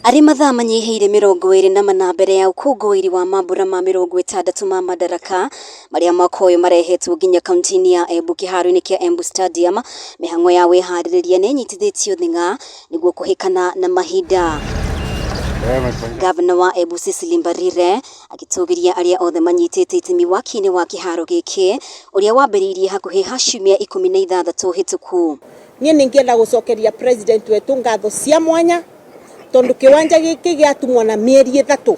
Arĩ mathaa manyihĩire 24 mbere ya ũkũngũĩri wa mambura ma 60 ma Madaraka marĩa mwaka ũyũ marehetwo nginya kaunti-inĩ ya Embu kĩharo-inĩ kĩa Embu Stadium, mĩhang'o ya wĩharĩrĩria nĩ ĩnyitithĩtio thing'a nĩguo kũhĩkana na mahinda. Gavana wa Embu Cecily Mbarire agĩtũgĩria arĩa othe manyitĩte itemi waki-inĩ wa kĩharo gĩkĩ ũrĩa wambĩrĩirie hakuhĩ ha ciumia 16 hĩtũku. Niĩ ningĩenda gũcokeria president wetu ngatho cia mwanya tondu kiwanja gĩkĩ gĩatumwo na mĩeri 3,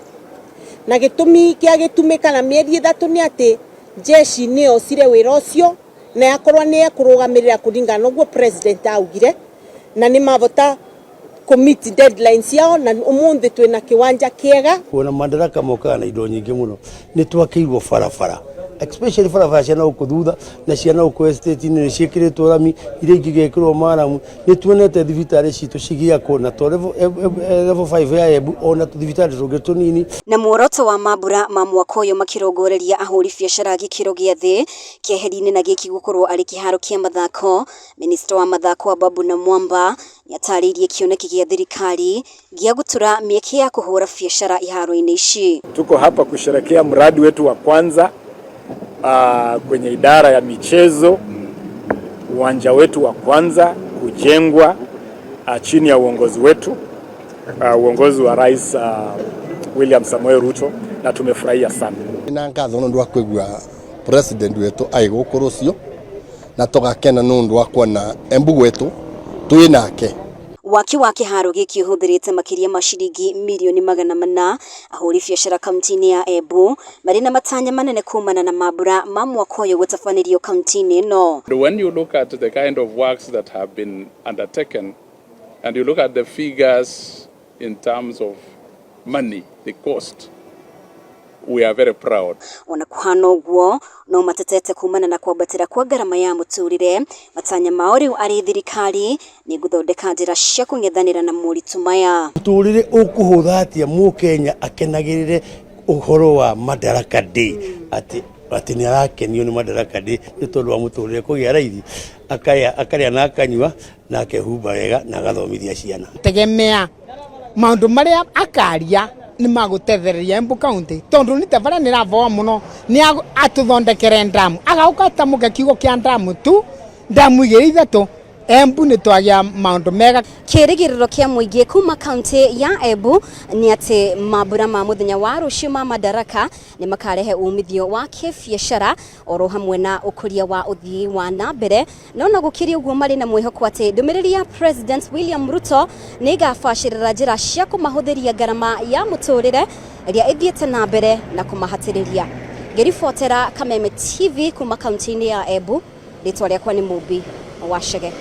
na gĩtũmi kĩa gĩtumĩka na mĩeri 3 nĩ atĩ jeshi nĩ yocire wĩra ũcio na yakorwo nĩ ekũrũgamĩrĩra kũringana na ũguo president augire, na nĩ mavota kũ-meet deadlines ciao, na ũmũthĩ twĩna kĩwanja kĩega. Kuona Madaraka mokaga na indo nyingĩ mũno. Nĩ twakĩirwo barabara, especially barabara cia na gũkũ thutha na cia na gũkũ estate-inĩ nĩ ciĩkĩrĩtwo rami, iria ingĩ igekĩrwo maramu. Nĩ tuonete thibitarĩ citũ cigĩakwo na to level 5 ya Embu, ona tũthibitarĩ tũngĩ tũnini. Na muoroto wa mambura ma mwaka ũyũ makĩrongoreria ahũri biacara gĩkĩro gĩa thĩ keheri-inĩ na gĩkĩ gũkorwo arĩ kĩharo kĩa mathako, Minista wa mathako Ababu Namwamba nĩatarĩirie kĩoneki gĩa thirikari gĩa gũtura mĩeke ya kũhũra biacara iharo-inĩ ici. Tuko hapa kusherekea mradi wetu wa kwanza kwenye idara ya michezo, uwanja wetu wa kwanza kujengwa chini ya uongozi wetu, uongozi wa Rais William Samoei Ruto, na tumefurahia sana. Na ngatho nĩ ũndũ wa kũigua president wetu ai gũkũ rũciũ, na tũgakena nĩ ũndũ wa kuona Embu gwetũ twĩ nake. Waki wa kĩharo gĩkĩ ũhũthĩrĩte makĩria ma ciringi mirioni 400. Ahũri biacara kaunti-inĩ ya Embu marĩ na matanya manene kumana na mambura ma mwaka ũyũ gũtabanĩrio kaunti-inĩ ĩno. When you look at the kind of works that have been undertaken and you look at the figures in terms of money, the cost, we are very proud. Ona kuhana ũguo, no matetete kumana na kwambatĩra kwa ngarama ya mũtũrĩre. Matanya mao rĩu arĩ thirikari nĩ gũthondeka njĩra cia kũng'ethanĩra na moritũ maya. Mũtũrĩre ũkũhũtha atĩa mũkenya akenagĩrĩre ũhoro wa Madaraka Day, atĩ nĩ arakenio nĩ Madaraka Day nĩ tondũ wa mũtũrĩre kũgĩa raithi, akarĩa na akanyua na akehumba wega na agathomithia ciana. Tegemea maũndũ marĩa akaria nĩ magũtethereria Embu County, tondũ nĩ ta baria nĩ ravoa mũno nĩ atũthondekere ndamu, agauka atamũke kiugo kĩa ndamu tu, ndamu igĩrĩ ithatũ, Embu nĩ twagĩa maũndũ mega. Kĩrĩgĩrĩro kĩa mũingĩ kuma kaunti ya Embu nĩ atĩ mambura ma mũthenya wa rũciũ ma Madaraka nĩ makarehe umithio wa kĩbiacara oro hamwe na ũkũria wa ũthii wa na mbere. No na gũkĩrĩ ũguo, marĩ na mwĩhoko atĩ ndũmĩrĩri ya President William Ruto nĩ ĩgabacĩrĩra njĩra cia kũmahũthĩria ngarama ya mũtũrĩre ĩrĩa ĩthiĩte na mbere na kũmahatĩrĩria. Ngĩribotera Kameme TV kuma kaunti-inĩ ya Embu, rĩtwa rĩakwa nĩ Mũmbi wa Chege.